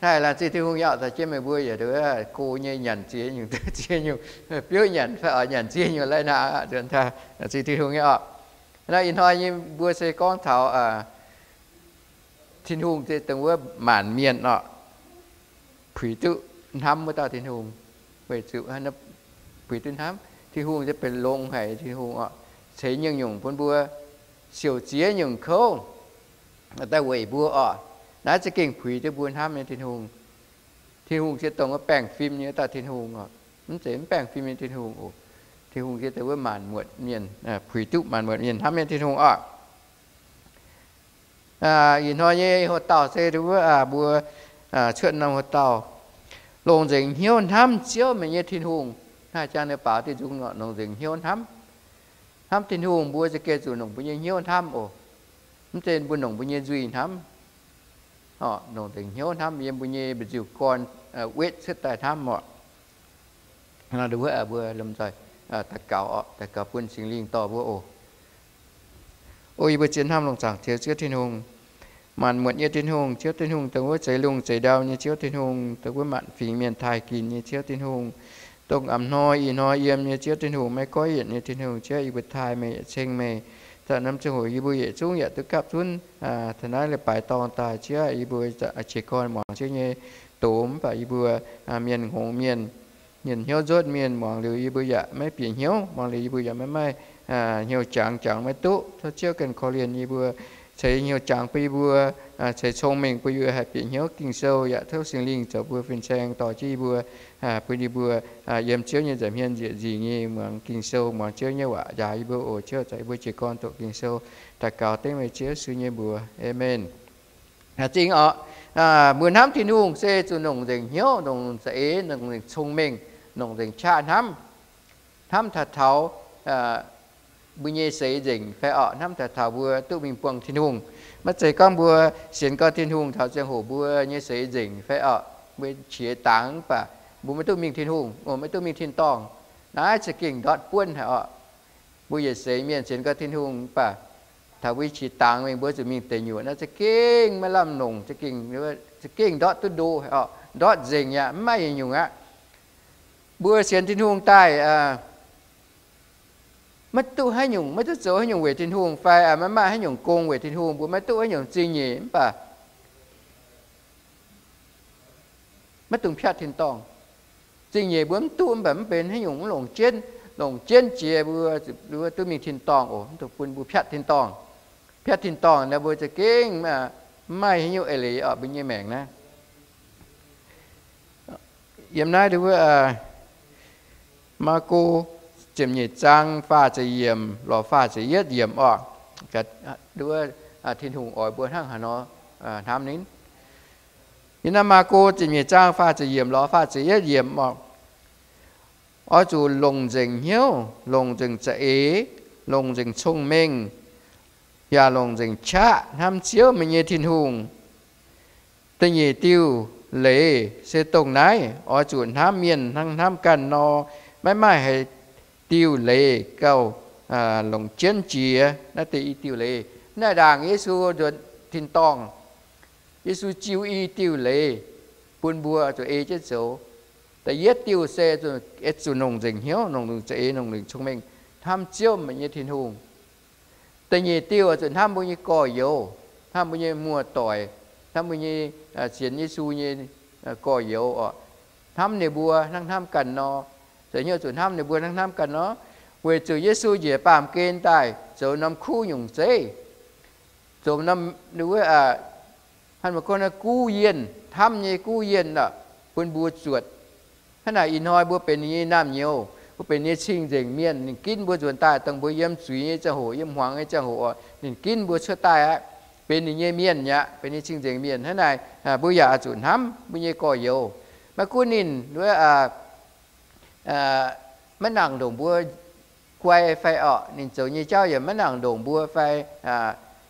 Daaih laengz zingh Tin-Hungh nyei oc. Da'jiex meih mbuo yietc go nyei nyanc ziex nyungc, ziex nyungc, biouv nyanc fai oix nyanc ziex nyungc lai-hnaangx, laengz zingh Tin-Hungh nyei oc. Naaiv ih hnoi nyei mbuo se gorngv taux Tin-Hungh se dongh wuov maanc mienh oc, puix duqv hnamv wuov dauh Tin-Hungh. Weic zuqc puix duqv hnamv, Tin-Hungh se benx longx haic nyei Tin-Hungh oc, ceix nyungc-nyungc bun mbuo, siouc ziex nyungc kouv daaih weic mbuo oc. Naaiv za'gengh puix duqv mbuo hnamv nyei Tin-Hungh. Tin-Hungh se dongh wuov baengh fim nyei dauh Tin-Hungh oc. Mv zeiz mv baengh fim nyei Tin-Hungh oc. Tin-Hungh se dongh wuov maanc muotc mienh, puix duqv maanc muotc mienh hnamv nyei Tin-Hungh oc. Ih hnoi nyei hoc-dauh se wuov mbuo cuotv norm hoc-dauh, longc nzengc hnyouv hnamv Ziouv, meih nyei Tin-Hungh. Naaiv jangx ninh baaux diuh nzung oc, longc nzengc hnyouv hnamv. Hnamv Tin-Hungh mbuo za'gengh zuqc longc mbuo nyei hnyouv hnamv oc. Mv zeiz mbuo longc mbuo nyei nzuih hnamv. Longc nzengc hnyouv hnamv yiem mbuo nyei mba'nziu gorn wetv cuotv daaih hnamv oc. Wuov mbuo lomh nzoih daux gaux oc, daux gaux bun Singx Lingh dorh mbuo oc. O yie mbuo zien hnamv longx zaangc Ziouv, Ziouv Tin-Hungh, maanc muotc nyei Tin-Hungh, Ziouv Tin-Hungh, dongh wuov zeix lungh zeix ndau nyei Ziouv Tin-Hungh, dongh wuov maanc fingx mienh taaih ginx nyei Ziouv Tin-Hungh, dongh a'hnoi ih hnoi yiem nyei Ziouv Tin-Hungh, maiv goiv yienc nyei Tin-Hungh. Ziouv, yie mbuo taaih meih, ceng meih. Da'naaiv ziangh hoc yie mbuo yietc zungv yaac duqv gapv zunv taux naaiv leiz-baaix dorngh daaih. Ziouv, yie mbuo jiez gorn muangx Ziouv nyei doz, mv baac yie mbuo mienh hngongx mienh, mienh hnyouv nzotv mienh, muangx liuz yie mbuo yaac maiv bieqc hnyouv, muangx liuz yih mbuo yaac maiv maaih hnyouv jangx, jangx maiv duqv. Tov Ziouv ganh korv-lienh yie mbuo, ceix hnyouv jangx bun yie mbuo, ceix cong-mengh bun yie mbuo haih bieqc hnyouv Ging-Sou. Yaac tov Singx Lingh zoux mbuo fin-saeng dorh jienv yie mbuo, bun yie mbuo yiem Ziouv nyei nza'hmien njiec nzingc nyei muangx Ging-Sou, muangx Ziouv nyei waac njaaux yie mbuo oc. Ziouv, za'gengh yie mbuo jiez gorn doqc Ging-Sou, daux gaux dengv meih Ziouv Yesu nyei mbuox. Aamen. Zingh oc, mbuo hnamv Tin-Hungh se zuqc longc nzengc hnyouv, longc nzengc za'eix, longc nzengc cong-mengh, longc nzengc qaqv hnamv. Hnamv taux taux mbuo nyei seix nzengc fai orqc, hnamv taux taux mbuo duqv mingh buangh Tin-Hungh. Maiv zeiz gorngv mbuo sienx gau Tin-Hungh taux ziangh hoc mbuo nyei seix nzengc fai orqc, mbuo qiex dangx mv baac mbuo maiv duqv mingh Tin-Hungh, maiv duqv mingh tin-dorngh. Naaiv za'gengh ndortv buonv haic orqc. Mbuo yietc seix mienh sienx gau Tin-Hungh mv baac taux mbuo qiex dangx mingh, mbuo zuqc mingh deic nyuoqc, naaiv za'gengh maiv lamh longc, za'gengh ndortv duqv ndo haic orqc, ndortv nzengc yaac mv maaih nyungc-nyungc aqv. Mbuo sienx Tin-Hungh daaih maiv duqv haaix nyungc, maiv duqv zoux haaix nyungc weic Tin-Hungh fai maiv maaih haaix nyungc gong weic Tin-Hungh, mbuo maiv duqv haaix nyungc zingh nyeic mv baac maiv dungx piatv tin-dorngh. Zingh nyeic mbuo mv duqv mv baac mv benx haaix nyungc, mv longc jienv, longc jienv jiex mbuo duqv mingh tin-dorngh oc, mv dungx bun mbuo piatv tin-dorngh. Piatv tin-dorngh naaiv mbuo za'gengh maiv maaih haaix nyungc eix leiz orqc, mbuo nyei maengc naaiv. Yiem naaiv nduov, Maako ziepc nyeic zaang faah ziepc yiemc lorz faah ziepc yietv yiemc orqc, nduov, Tin-Hungh oix mbuo hnangv haaix nor hnamv ninh. Yiem naaiv Maako ziepc nyeic zaang faah ziepc yiemc lorz faah ziepc yietv yiemc orqc, oix zuqc longc nzengc hnyouv, longc nzengc za'eix, longc nzengc cong-mengh, yaac longc nzengc qaqv hnamv Ziouv, meih nyei Tin-Hungh. Da'nyeic diuh leiz se dongh naaiv, oix zuqc hnamv mienh hnangv hnamv ganh nor. Maiv maaih haaix diuh leiz gauh longc jienv jiex. Naaiv deix i diuh leiz, naaiv ndaangc Yesu nzuonx tin-dorngh, Yesu jiu i diuh leiz bun mbuo zuqc ei jienv zoux. Da'yietv diuh se zuqc longc nzengc hnyouv, longc nzengc za'eix, longc nzengc cong-mengh hnamv Ziouv, meih nyei Tin-Hungh. Da'nyeic diuh zuqc hnamv mbuo nyei gorx-youz, hnamv mbuo nyei muoz-doic, hnamv mbuo nyei sienx Yesu nyei gorx-youz oc. Hnamv ninh mbuo hnangv hnamv ganh nor. Zoux hnyouv zuqc hnamv ninh mbuo hnangv hnamv ganh nor. Weic zuqc Yesu njiec baamh gen daaih zoux norm kuv nyungc zeiv, zoux norm, wuov, hnangv maaih gorngv naaiv guv yienh, hnamv nyei guv yienh oc, bun mbuo zuotc. Hnangv naaic ih hnoi mbuo benx ninh nyei naamh nyouz, mbuo benx ninh nyei cing-nzengc mienh. Ninh ginv mbuo nzuonx daaih, dongh mbuo yiem zuiz nyei ziangh hoc, yiem hmuangx nyei ziangh hoc, ninh ginv mbuo cuotv daaih aqv, benx ninh nyei mienh aqv, benx ninh cing-nzengc mienh. Hnangv naaic mbuo yaac zuqc hnamv mbuo nyei gorx-youz. Maiv gunv ninh, wuov, maiv nangc ndongc mbuo guai fai orqc, ninh zoux nyei jauv yaac maiv nangc ndongc mbuo fai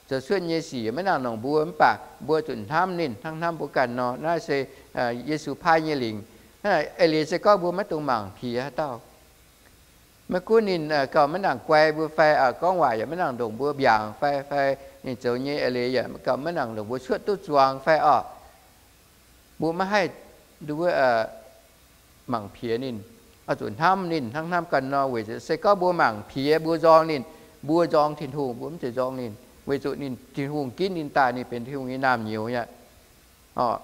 zoux cuotv nyei sic yaac maiv nangc ndongc mbuo, mv baac mbuo zuqc hnamv ninh hnangv hnamv mbuo ganh nor. Naaiv se Yesu paaiv nyei lingc. Eix leiz se gorngv mbuo maiv dungx mangc piex haaix dauh. Maiv gunv ninh gauh maiv nangc guai mbuo fai gorngv waac yaac maiv nangc ndongc mbuo mbiaangc fai, fai ninh zoux nyei eix leiz yaac gauh maiv nangc ndongc mbuo cuotv duqv zuangx fai orqc, Mbuo maiv haih nduov mangc piex ninh, oix zuqc hnamv ninh hnangv hnamv ganh nor. Weic zuqc se gorngv mbuo mangc piex, mbuo nzorng ninh, mbuo nzorng Tin-Hungh, mbuo mv zeiz nzorng ninh. Weic zuqc ninh, Tin-Hungh ginv ninh daaih, ninh benx Tin-Hungh nyei naamh nyouz aqv.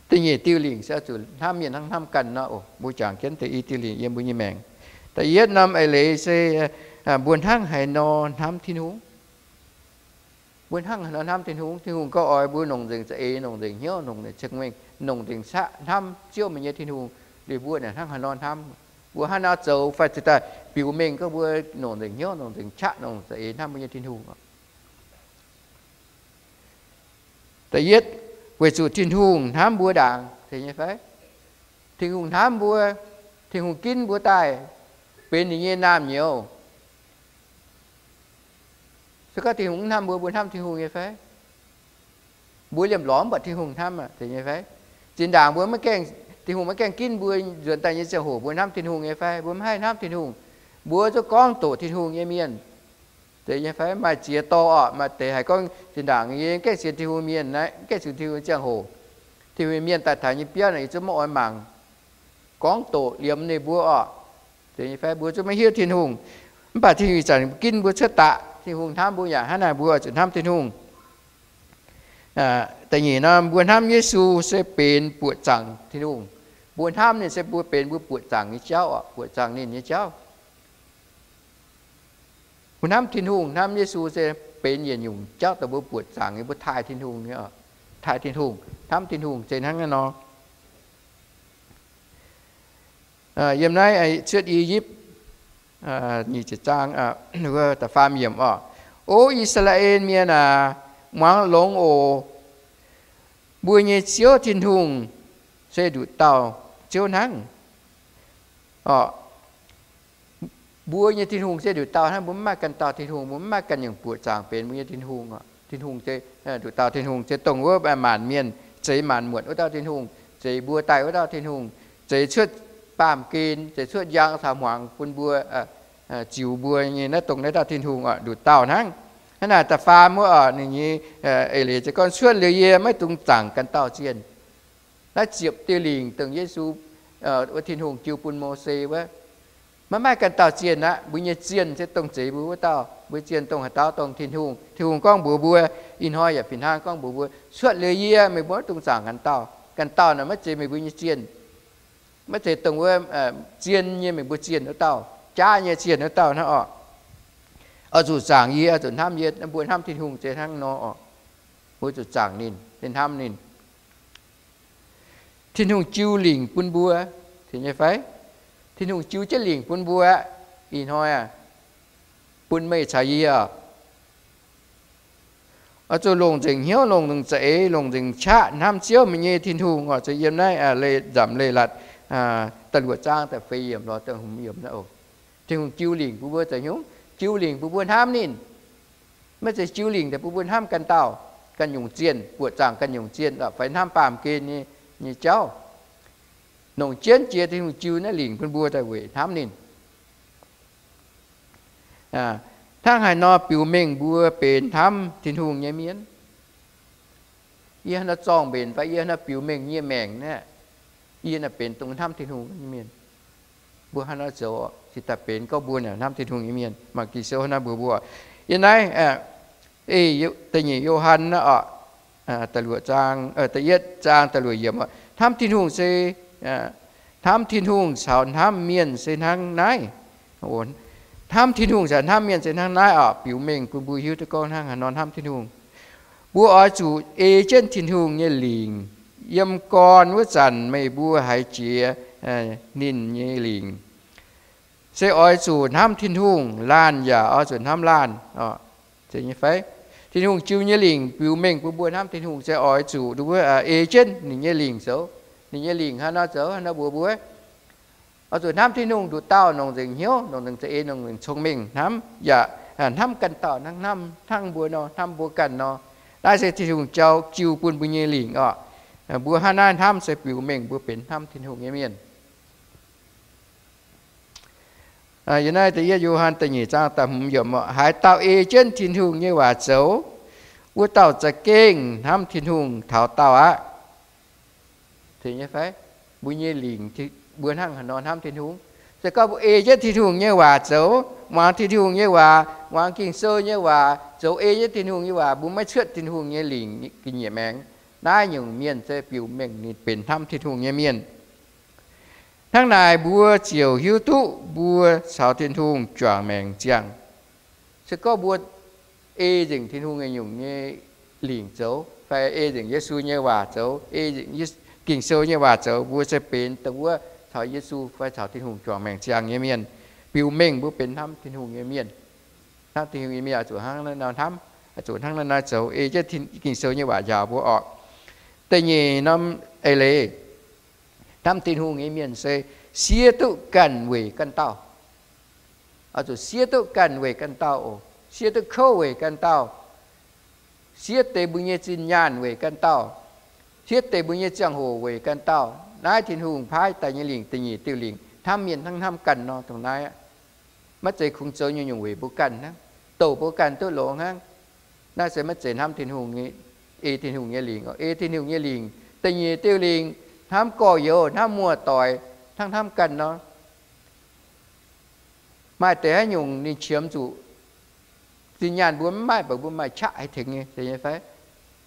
Da'nyeic diuh lingc se oix zuqc hnamv mienh hnangv hnamv ganh nor. Mbuo jangx jienv da'yietv diuh lingc yiem mbuo nyei maengc. Da'yietv norm eix leiz se mbuo hnangv haaix nor hnamv Tin-Hungh. Mbuo hnangv haaix nor hnamv Tin-Hungh? Tin-Hungh gorngv oix mbuo longc nzengc za'eix, longc nzengc hnyouv, longc nzengc ceng-mengh, longc nzengc qaqv hnamv Ziouv meih nyei Tin-Hungh. Liuz mbuo naaic hnangv haaix nor hnamv? Mbuo hnangv haaix nor zoux fai ziouc daaih biux mengh gorngv mbuo longc nzengc hnyouv, longc nzengc qaqv, longc nzengc za'eix hnamv mbuo nyei Tin-Hungh? Da'yietv, weic zuqc Tin-Hungh hnamv mbuo ndaangc, zeiz nyei fai? Tin-Hungh hnamv mbuo, Tin-Hungh ginv mbuo daaih benx ninh nyei naamh nyouz. Se gorngv Tin-Hungh mv hnamv mbuo, mbuo hnamv Tin-Hungh nyei fai? Mbuo liemh lorz mv buatc Tin-Hungh hnamv aqv, zeiz nyei fai? Zinh ndaangc mbuo maiv gaengh, Tin-Hungh maiv gaengh ginv mbuo nzuonx daaih nyei ziangh hoc, mbuo hnamv Tin-Hungh nyei fai? Mbuo maiv haih hnamv Tin-Hungh. Mbuo zuqc gorngv doqc Tin-Hungh nyei mienh, zeiz nyei fai? Maaih ziex dorh orqc, maaih deix haiz gorngv zinh ndaangc yie maiv gaengh sienx Tin-Hungh mienh naaiv, maiv gaengh sienx Tin-Hungh ziangh hoc, Tin-Hungh mienh daaih taux yie nyei biauv naaic, yie zungv maiv oix mangc. Gorngv doqc liemh ninh mbuo orqc, zeiz nyei fai? Mbuo zungv maiv hiuv Tin-Hungh. Mv baac Tin-Hungh ih zanc ginv mbuo cuotv daaih, Tin-Hungh hnamv mbuo yaac hnangv naaic, mbuo oix zuqc hnamv Tin-Hungh. Da'nyeic nor, mbuo hnamv Yesu se benx buoqc zaangc Tin-Hungh. Mbuo hnamv ninh se mbuo benx mbuo buoqc zaangc nyei jauv orqc, buoqc zaangc ninh nyei jauv. Mbuo hnamv Tin-Hungh, hnamv Yesu se benx yietc nyungc jauv dongh mbuo buoqc zaangc nyei, mbuo taaih Tin-Hungh nyei, taaih Tin-Hungh, hnamv Tin-Hungh se hnangv naaiv nor. Yiem naaiv Cuotv I^yipv nyic ziepc zaang da'faam yiemc orqc, O I^saa^laa^en Mienh aac, muangx longx oc. Mbuo nyei Ziouv Tin-Hungh se nduqc dauh Ziouv hnangv. Orqc, mbuo nyei Tin-Hungh se nduqc dauh hnangv. Mbuo mv maaih ganh dauh Tin-Hungh, mbuo mv maaih ganh nyungc buoqc zaangc benx mbuo nyei Tin-Hungh. Tin-Hungh se nduqc dauh Tin-Hungh, se dongh wuov maanc mienh zeix maanc muotc wuov dauh Tin-Hungh, zeix mbuo daaih wuov dauh Tin-Hungh, zeix cuotv baamh gen, zeix cuotv njang caux hmuangx bun mbuo, ziux mbuo nyei naaiv dongh naaiv dauh Tin-Hungh orqc, nduqc dauh hnangv. Hnangv naaic da'faam wuov orqc, ninh nyei eix leiz se gorngv cuotv liuz yie maiv dungx zaangc ganh dauh zienh. Naaiv ziepc diuh lingc dongh Yesu, wuov Tin-Hungh jiu bun Mose wuov, maiv maaih ganh dauh zienh aqv. Mbuo nyei zienh se dongh zeix mbuo wuov dauh. Mbuo zienh dongh haaix dauh? Dongh Tin-Hungh. Tin-Hungh gorngv mbuox mbuo, ih hnoi yaac fih hnangv gorngv mbuox mbuo, cuotv liuz yie meih mbuo maiv dungx zaangc ganh dauh. Ganh dauh naaic maiv zeiz meih mbuo nyei zienh, maiv zeiz dongh wuov zien nyei meih mbuo zienh wuov dauh, jaav nyei zienh wuov dauh hnangv orqc. Oix zuqc zaangc yie, oix zuqc hnamv yie. Mbuo hnamv Tin-Hungh se hnangv nor orqc. Mbuo zuqc zaangc ninh, se hnamv ninh. Tin-Hungh jiu lingc bun mbuo, zeiz nyei fai? Tin-Hungh jiu jienv lingc bun mbuo aqv. Ih hnoi aah, bun meih caux yie oix zuqc longc nzengc hnyouv, longc nzengc za'eix, longc nzengc qaqv hnamv Ziouv meih nyei Tin-Hungh orqc. Zuqc yiem naaiv nzamc Leiz-Latc da'luoqc zaang da'feix yiemc lorz da'hmz yiemc naaiv oc. Tin-Hungh jiu lingc bun mbuo zoux hnyouv, jiu lingc bun mbuo hnamv ninh. Maiv zeiz jiu lingc daaih bun mbuo hnamv ganh dauh, ganh nyungc zienh, buoqc zaangc ganh nyungc zienh, fai hnamv baamh gen nyei jauv. Longc jienv jiex Tin-Hungh jiu naaiv lingc bun mbuo daaih weic hnamv ninh. Hnangv haaix nor biux mengh mbuo benx hnamv Tin-Hungh nyei mienh? Yie hnangv nor zorng mbenc fai yie hnangv nor biux mengh yie nyei maengc naaiv, yie naaiv benx dongh hnamv Tin-Hungh nyei mienh. Mbuo hnangv nor zoux cingx daaih benx gorngv mbuo naaic hnamv Tin-Hungh nyei mienh. Maaih Ging-Sou hnangv nor mbuox mbuo. Yiem naaiv da'nyeic Yo^han naaiv orqc, da'luoqc zaang, da'yietv zaang da'luoqc yiemc orqc, hnamv Tin-Hungh se, hnamv Tin-Hungh caux hnamv mienh se hnangv naaiv. Hnamv Tin-Hungh caux hnamv mienh se hnangv naaiv orqc, biux mengh bun mbuo hiuv duqv gorngv hnangv haaix nor hnamv Tin-Hungh. Mbuo oix zuqc ei jienv Tin-Hungh nyei lingc. Yiem gorn wuov zanc meih mbuo haiz jiex ninh nyei lingc. Se oix zuqc hnamv Tin-Hungh, laanh yaac oix zuqc hnamv laanh. Zeiz nyei fai? Tin-Hungh jiu nyei lingc biux mengh bun mbuo hnamv Tin-Hungh se oix zuqc nduov ei jienv ninh nyei lingc zoux. Ninh nyei lingc hnangv nor zoux, hnangv nor mbuox mbuo, oix zuqc hnamv Tin-Hungh nduqc dauh, longc nzengc hnyouv, longc nzengc za'eix, longc nzengc cong-mengh hnamv, yaac hnamv ganh dauh hnangv, hnamv hnangv mbuo nor, hnamv mbuo ganh nor. Naaiv se Tin-Hungh jauv jiu bun mbuo nyei lingc orqc. Mbuo hnangv naaiv hnamv se biux mengh mbuo benx hnamv Tin-Hungh nyei mienh. Yiem naaiv da'yietv Yo^han da'nyeic zaang da'hmz yiemc orqc, haaix dauh ei jienv Tin-Hungh nyei waac zoux, Wuov dauh za'gengh hnamv Tin-Hungh taux daauh aqv. Mbuo nyei lingc, mbuo hnangv haaix nor hnamv Tin-Hungh? Se gorngv mbuo ei jienv Tin-Hungh nyei waac zoux, muangx Tin-Hungh nyei waac, muangx Ging-Sou nyei waac, zoux ei jienv Tin-Hungh nyei waac, mbuo maiv cuotv Tin-Hungh nyei lingc ga'nyiec maengx, naaiv nyungc mienh se biux mengh ninh benx hnamv Tin-Hungh nyei mienh. Hnangv naaic mbuo ziouc hiuv duqv mbuo caux Tin-Hungh juangc maengc ziangh. Se gorngv mbuo ei nzengc Tin-Hungh nyei nyungc nyei lingc zoux, fai ei nzengc Yesu nyei waac zoux, ei nzengc Ging-Sou nyei waac zoux, mbuo se benx dongh wuov caux Yesu fai caux Tin-Hungh juangc maengc ziangh nyei mienh. Biux mengh mbuo benx hnamv Tin-Hungh nyei mienh. Hnamv Tin-Hungh nyei mienh oix zuqc hnangv naaiv nor hnamv, oix zuqc hnangv naaiv nor zoux, ei jienv Ging-Sou nyei waac njaaux mbuo orqc. Da'nyeic norm eix leiz, hnamv Tin-Hungh nyei mienh se siev duqv ganh weic ganh dauh. Oix zuqc siev duqv ganh weic ganh dauh oc. Siev duqv kouv weic ganh dauh. Siev deix mbuo nyei zinh nyaanh weic ganh dauh. Siev deix mbuo nyei ziangh hoc weic ganh dauh. Naaiv Tin-Hungh paaiv daaih nyei lingc, da'nyeic diuh lingc, hnamv mienh hnangv hnamv ganh nor, dongh naaiv aqv. Maiv zeiz kungx zoux nyungc-nyungc weic mbuo ganh hnangv, douh mbuo ganh duqv longx hnangv. Naaiv se maiv zeiz hnamv Tin-Hungh, ei Tin-Hungh nyei lingc. Ei Tin-Hungh nyei lingc, da'nyeic diuh lingc, hnamv gorx-youz, hnamv muoz-doic hnangv hnamv ganh nor. Maaih deix haaix nyungc ninh qiemx zuqc zinh nyaanh mbuo mv maaih, mv baac mbuo maaih qaqv haih tengx nyei, zeiz nyei fai?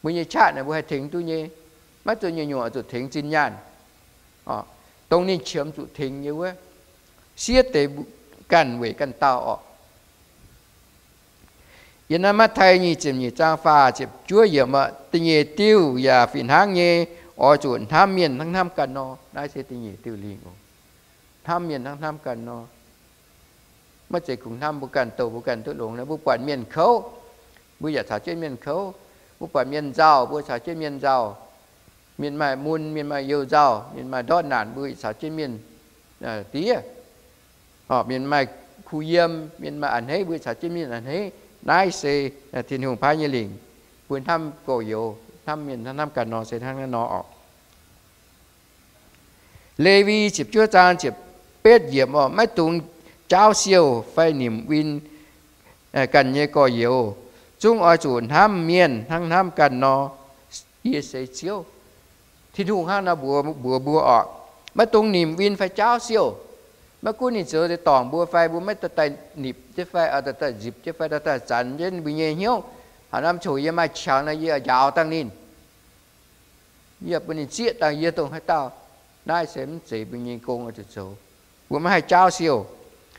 Mbuo nyei qaqv naaic mbuo haih tengx duqv nyei. Maiv zeiz nyungc-nyungc oix zuqc tengx zinh nyaanh. Dongh ninh qiemx zuqc tengx nyei wuov, siev deix ganh weic ganh dauh orqc. Yiem naaiv Matv^tai nyic ziepc nyeic zaang faah ziepc juov yiemc, da'nyeic diuh yaac fih hnangv nyei, oix zuqc hnamv mienh hnangv hnamv ganh nor. Naaiv se da'nyeic diuh lingc oc. Hnamv mienh hnangv hnamv ganh nor. Maiv zeiz kungx hnamv mbuo ganh, douh mbuo ganh duqv longx. Mbuo buatc mienh kouv, mbuo yaac caux jienv mienh kouv. Mbuo buatc mienh nzauh, mbuo caux jienv mienh nzauh. Mienh maaih mun, mienh maaih you-nzauh, mienh maaih ndortv naanc, mbuo caux jienv mienh diev. Mienh maaih kuh yiem, mienh maaih a'hneiv, mbuo caux jienv mienh a'hneiv. Naaiv se Tin-Hungh paaiv nyei lingc. Mbuo hnamv gorx-youz, hnamv mienh hnangv hnamv ganh nor se hnangv naaiv nor orqc. Lewi ziepc juov zaang ziepc betv yiemc orqc, maiv dungx jaauv siouh fai nimc win ganh nyei gorx-youz. Zungv oix zuqc hnamv mienh hnangv hnamv ganh nor. Yie se Ziouv. Tin-Hungh hnangv nor mbuox mbuox mbuo orqc. Maiv dungx nimc win fai jaauv siouh. Maiv gunv ninh zoux deix dorngc mbuo fai mbuo maiv daaih nipc jienv fai daaih nzipc jienv fai daaih zanx jienv mbuo nyei hnyouv. Haaix norm ziangh hoc yie maaih qangx nor, yie njaaux dangh ninh. Yie bun ninh zieqv dangh yie dongh haaix dauh. Naaiv se mv zeiz mbuo nyei gong oix zuqc zoux. Mbuo maiv haih jaauv siouh.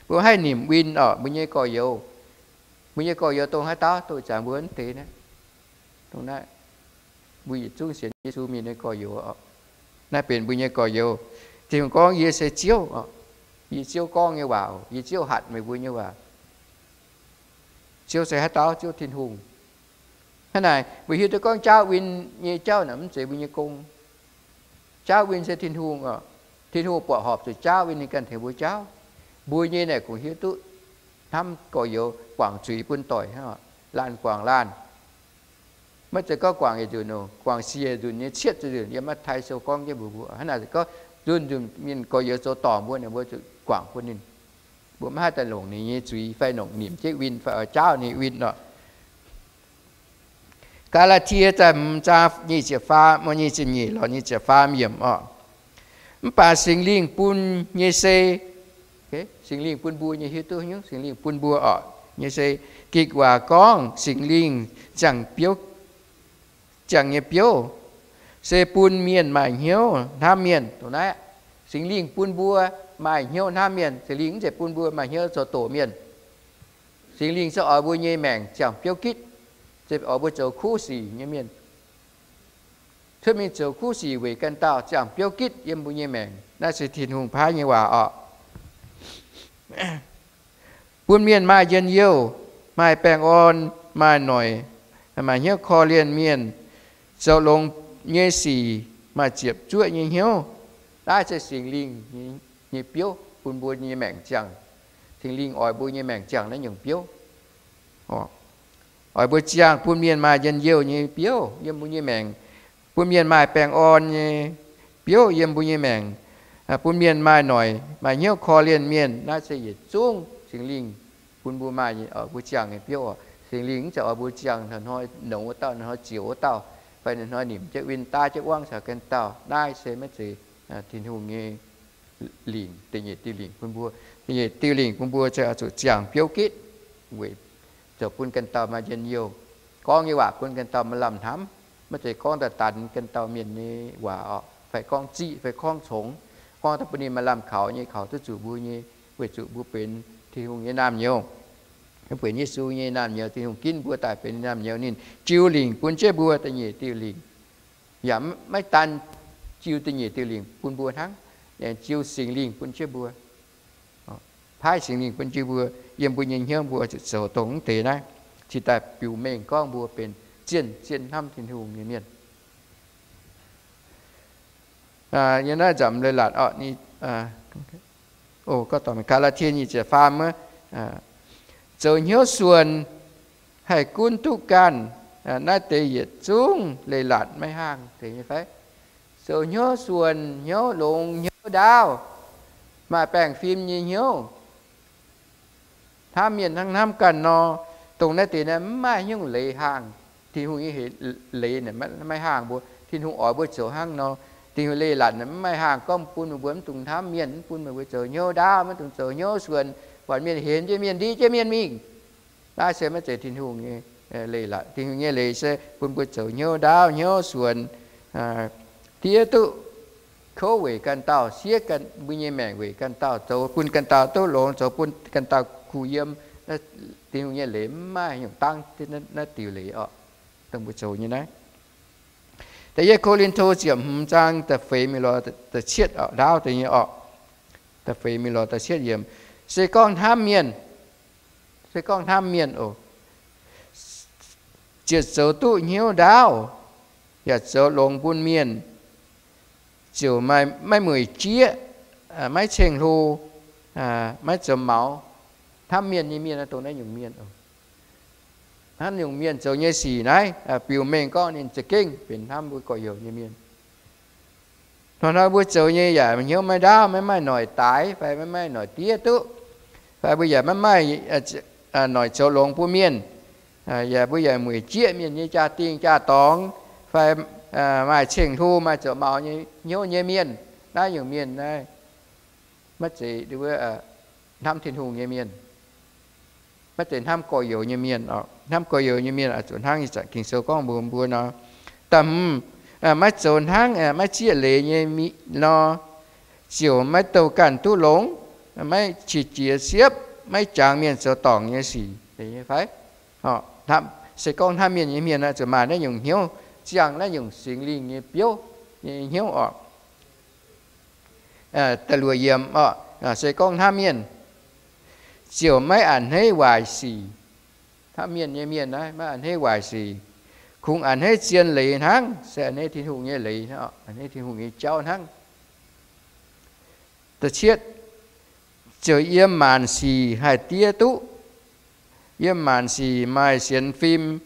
Mbuo maiv haih nimc win orqc mbuo nyei gorx-youz. Mbuo nyei gorx-youz dongh haaix dauh, dongh ih zanc mbuo mv deix naaiv. Dongh naaiv, mbuo yietc zungv sienx Yesu mienh nyei gorx-youz orqc. Naaiv benx mbuo nyei gorx-youz. Tin-Hungh gorngv, Yie se Ziouv orqc. Yie Ziouv gorngv nyei waac oc. Yie Ziouv hatc meih mbuo nyei waac. Ziouv se haaix dauh? Ziouv Tin-Hungh. Hnangv naaic, mbuo hiuv duqv gorngv jaauv win nyei jauv naaic mv zeiz mbuo nyei gong. Jaauv win se Tin-Hungh oc. Tin-Hungh buatc horpc zuqc jaauv win ninh ganh tengx mbuo jaauv. Mbuo nyei naaic kungx hiuv duqv hnamv gorx-youz, guangc zuiz bun doic, laanh guangc laanh. Maiv zeiz gorngv guangc yietc nzunc oc, guangc siec nzunc nyei cietv nzunc. Yiem Matv^tai Sou gorngv jienv mbuox mbuo, hnangv naaic gorngv nzunc nzunc mienh gorx-youz zoux dorngc mbuo, ninh mbuo zuqc guangc bun ninh. Mbuo maiv haih daaih longc ninh nyei zuiz fai longc nimc jienv win fai oix jaauv ninh win orqc. Gaa^laa^tie da'hmz zaang nyic ziepc faam, nyic ziepc nyeic lorz nyic ziepc faam yiemc orqc. Mv baac Singx Lingh bun nyei se, Singx Lingh bun mbuo nyei, hiuv duqv nyungc Singx Lingh bun mbuo orqc nyei se, Gikc waac gorngv Singx Lingh ziangh biouv, ziangh nyei biouv, se bun mienh maaih hnyouv hnamv mienh. Dongh naaiv, Singx Lingh bun mbuo maaih hnyouv hnamv mienh. Singx Lingh mv zeiz bun mbuo maaih hnyouv zoux doqc mienh. Singx Lingh se oix mbuo nyei maengc ziangh biouv gitv, se oix mbuo zoux kuv sic nyei mienh, cuotv mingh zoux kuv sic weic ganh dauh, ziangh biouv gitv yiem mbuo nyei maengc. Naaiv se Tin-Hungh paaiv nyei waac orqc. Bun mienh maaih njien-youh, maaih baengh orn, maaih noic, maaih hnyouv korv-lienh mienh, zoux longx nyei sic, maaih ziepc zuoqv nyei hnyouv. Naaiv se Singx Lingh nyei biouv bun mbuo nyei maengc ziangh. Singx Lingh oix mbuo nyei maengc ziangh naaiv nyungc biouv. Oix mbuo ziangh bun mienh maaih njien-youh nyei biouv yiem mbuo nyei maengc, bun mienh maaih baengh orn nyei biouv yiem mbuo nyei maengc, bun mienh maaih noic, maaih hnyouv korv-lienh mienh. Naaiv se yietc zungv Singx Lingh bun mbuo maaih, mbuo ziangh nyei biouv oc. Singx Lingh mv zeiz oix mbuo ziangh hnoi-hnoi nouz wuov dauh, hnoi-hnoi zioux wuov dauh, fai hnoi-hnoi nimc jienv win daav jienv wangv caux ganh dauh. Naaiv se maiv zeiz Tin-Hungh nyei lingc, da'nyeic diuh lingc bun mbuo. Da'nyeic diuh lingc bun mbuo se oix zuqc ziangh biouv gitv weic zoux bun ganh dauh maaih njien-youh, gorngv nyei waac bun ganh dauh maaih lamh hnamv. Maiv zeiz gorngv daaih danx ganh dauh mienh nyei waac orqc, fai gorngv ziqv fai gorngv congx, gorngv daaih bun ninh maaih lamh kaux nyei, kaux duqv zuqc mbuo nyei, weic zuqc mbuo benx Tin-Hungh nyei naamh nyouz, benx Yesu nyei naamh nyouz. Tin-Hungh ginv mbuo daaih benx naamh nyouz, ninh jiu lingc bun jienv mbuo da'nyeic diuh lingc. Yaac maiv daan jiu da'nyeic diuh lingc bun mbuo hnangv, aengx jiu Singx Lingh bun jienv mbuo, paaiv Singx Lingh bun jienv mbuo, yiem mbuo nyei hnyouv mbuo zuqc zoux dongh mv deix naaiv, cingx daaih biux mengh gorngv mbuo benx zien-zien hnamv Tin-Hungh nyei mienh. Yiem naaiv nzamc leiz-latc orqc, Gaa^laa^tie nyic ziepc faam wuov, zoux hnyouv suonc haih gunv duqv ganh, naaiv deix yietc zungv leiz-latc maiv haangh deix nyei fai? Zoux hnyouv suonc, hnyouv longx, hnyouv ndaauv, maaih baengh fim nyei hnyouv, hnamv mienh hnangv hnamv ganh nor, dongh naaiv deix naaiv mv maaih haaix nyungc leiz haangh. Tin-Hungh nyei leiz maiv haangh mbuo. Tin-Hungh oix mbuo zoux hnangv nor. Tin-Hungh leiz-latc mv maaih haangh gorngv bun meih mbuo mv dungx hnamv mienh, mv bun meih mbuo zoux hnyouv ndaauv, mv dungx zoux hnyouv suonc, buatc mienh henx jienv mienh, ndiv jienv mienh mingh. Naaiv se maiv zeiz Tin-Hungh nyei leiz-latc. Tin-Hungh nyei leiz se bun mbuo zoux hnyouv ndaauv, hnyouv suonc, diev duqv kouv weic ganh dauh, siev mbuo nyei maengc weic ganh dauh, zoux bun ganh dauh duqv longx, zoux bun ganh dauh kuh yiem. Tin-Hungh nyei leiz mv maaih nyungc dangv naaiv diuc leiz orqc, dongh mbuo zoux nyei naaiv. Da'yietv Ko^lin^to ziepc hmz zaang da'feix mingh lorz da'cietv ndaauv deix nyei orqc. Da'feix mingh lorz da'cietv yiemc. Se gorngv hnamv mienh, se gorngv hnamv mienh oc, ziouc zoux duqv hnyouv ndaauv, yaac zoux longx bun mienh, ziouc maiv mueic jieqv, maiv ceng-hlo, maiv zoux maux. Hnamv mienh nyei mienh, dongh naaiv nyungc mienh, hnamv nyungc mienh zoux nyei sic naaiv, biux mengh gorngv ninh za'gengh benx hnamv mbuo gorx-youz nyei mienh. Hnoi-hnoi mbuo zoux nyei yaac hnyouv maiv ndaauv, maiv maaih noic daaix fai maiv maaih noic diev duqv, fai mbuo yaac maiv maaih noic zoux longx bun mienh, yaac mbuo yaac mueic jieqv mienh nyei jaa-dingh jaa-dorngx, fai maaih ceng-hlo, maaih zoux maux nyei hnyouv nyei mienh. Naaiv nyungc mienh naaiv maiv zeiz hnamv Tin-Hungh nyei mienh. Maiv zeiz hnamv gorx-youz nyei mienh oc. Hnamv gorx-youz nyei mienh oix zuqc hnangv ih zanc Ging-Sou gorngv mbuox mbuo nor, da'hmz, maiv zoux hnangv maiv zieqv leiz nyei nor, ziouc maiv douh ganh duqv longx, maiv qiex jiez siepv, maiv jangx mienh zoux dorngc nyei sic fai? Se gorngv hnamv mienh nyei mienh zuqc maaih naaiv nyungc hnyouv, ziangh naaiv nyungc Singx Lingh nyei biouv nyei hnyouv oc. Da'luoqc yiemc oc, se gorngv hnamv mienh ziouc maiv a'hneiv waaic sic. Hnamv mienh nyei mienh naaiv maiv a'hneiv waaic sic, kungx a'hneiv zien leiz hnangv, se a'hneiv Tin-Hungh nyei leiz, a'hneiv Tin-Hungh nyei jauv hnangv. Da'cietv, ziouc yiem maanc sic haih diev duqv. Yiem maanc sic maaih sienx fim,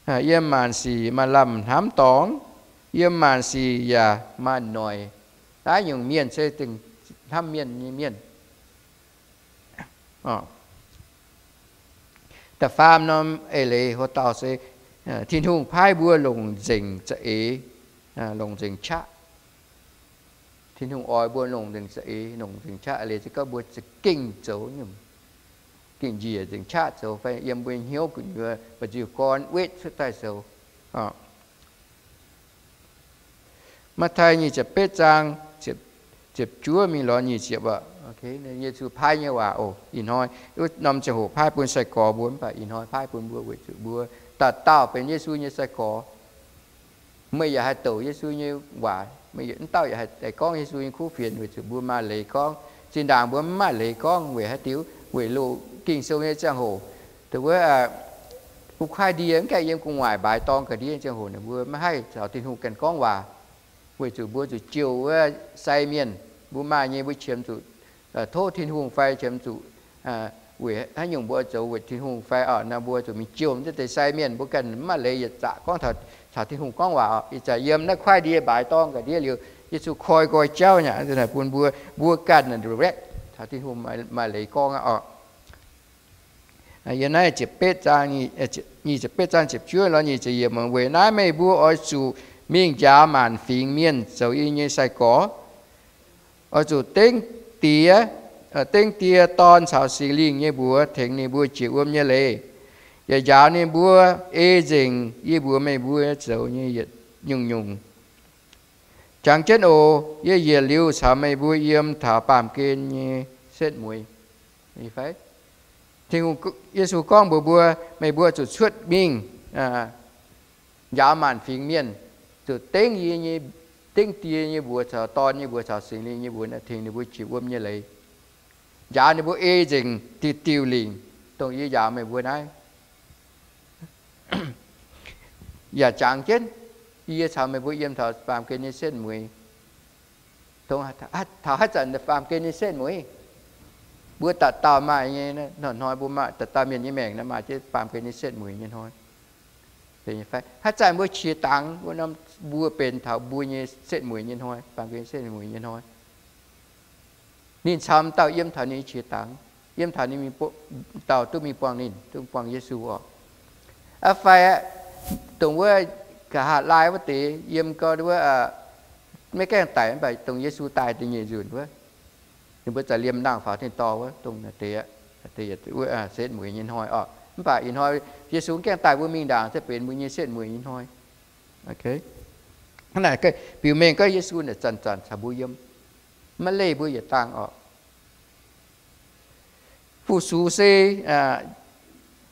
yiem maanc sic maaih lamh hnamv dorngx, yiem maanc sic yaac maaih noic. Naaiv nyungc mienh se hnamv mienh nyei mienh. Da'faam norm eix leiz hlo dauh se Tin-Hungh paaiv mbuo longc nzengc za'eix, longc nzengc qaqv. Tin-Hungh oix mbuo longc nzengc za'eix, longc nzengc qaqv. Eix leiz se gorngv mbuo za'gengh zoux nyungc, gengh njiec nzengc qaqv zoux fai yiem mbuo nyei hnyouv gu'nyuoz mba'nziu gorn wetv cuotv daaih zoux. Matv^tai nyic ziepc betv zaang ziepc juov mingh lorz nyic ziepc aqv. Yesu paaiv nyei waac oc. Ih hnoi wuov norm ziangh hoc paaiv bun sai-gorx mbuo, mv baac ih hnoi paaiv bun mbuo weic zuqc mbuo dauh dauh benx Yesu nyei sai-gorx. Meih yaac haih douc Yesu nyei waac, meih mv dauh yaac haih gorngv Yesu nyei kuv fienx weic zuqc mbuo maaih leiz gorngv. Zinh ndaangc mbuo mv maaih leiz gorngv weic haaix diuc? Weic loz Ging-Sou nyei ziangh hoc, dongh wuov mbuo kuaaiv ndie mv gaengh yiem gu'nguaaic mbaaix dorng ga'ndiev ziangh hoc, ninh mbuo maiv haih caux Tin-Hungh ganh gorngv waac, weic zuqc mbuo zuqc jouh wuov sai mienh. Mbuo maaih nyei mbuo qiemx zuqc tov Tin-Hungh fai qiemx zuqc weic haaix nyungc mbuo zoux weic Tin-Hungh fai oc. Nor mbuo zuqc mingh jouh deix sai mienh, mbuo ganh mv maaih leiz yietc zaqc gorngv taux Tin-Hungh gorngv waac oc. Ih zanc yiem naaiv kuaaiv ndie mbaaix dorng ga'ndiev liuz, Yesu koi nqoi jauv nyei bun mbuo, mbuo ganh direct taux Tin-Hungh maaih leiz gorngv aqv oc. Yiem naaiv ziepc betv zaang, nyic ziepc betv zaang ziepc juov lorz nyic ziepc yietc, weic naaiv meih mbuo oix zuqc mingh njaaux maanc fingx mienh zoux yie nyei sai-gorx, oix zuqc dengv Die, dengv Die, Dorn caux Singx Lingh nyei mbuox tengx ninh mbuo jiex wuom nyei leiz, yaac njaaux ninh mbuo ei nzengc yie mbuox meih mbuo zoux nyei yietc nyungc-nyungc. Jangx jienv oc. Yie yietc liuz caux meih mbuo yiem taux baamh gen nyei setv mueiz. Yesu gorngv mbuox mbuo, meih mbuo zuqc cuotv mingh njaaux maanc fingx mienh, zuqc dengv yie nyei, dengv Die nyei mbuox caux Dorn nyei mbuox caux Singx Lingh nyei mbuox tengx ninh mbuo jiex wuom nyei leiz, njaaux ninh mbuo ei nzengc diuh diuh lingc, dongh yie njaaux meih mbuo naaiv. Yaac jangx jienv, yie caux meih mbuo yiem taux baamh gen nyei setv mueiz. Taux haaix zanc baamh gen nyei setv mueiz? Mbuo dauh dauh maaih nyei, hnoi-hnoi mbuo maaih, dauh dauh mienh nyei maengc naaiv maaih jienv baamh gen nyei setv mueiz nyei hnoi. Haaix zanc mbuo qiex dangx, mbuo norm, mbuo benx taux mbuo nyei setv mueiz nyei hnoi, baamh gen setv mueiz nyei hnoi. Ninh caux dauh yiem taux ninh qiex dangx, yiem taux ninh, dauh duqv mingh buangh ninh, duqv buangh Yesu oc. Aa fai dongh wuov nqa'haav laai wuov deix yiem gau wuov, maiv gaengh daic mv baac dongh Yesu daaih da'nyeic nzunc wuov, ninh mbuo za'liemh nangh faaux tin-dorngh wuov, dongh naaiv deix, deix setv mueiz nyei hnoi oc. Mv baac ih hnoi Yesu mv gaengh daaih, mbuo mingh ndaangc se benx mbuo nyei setv mueiz nyei hnoi. Hnangv naaic biux mengh gorngv Yesu naaic zanc-zanc caux mbuo yiem, maiv leih mbuo yietc dangh oc. Fu-sux se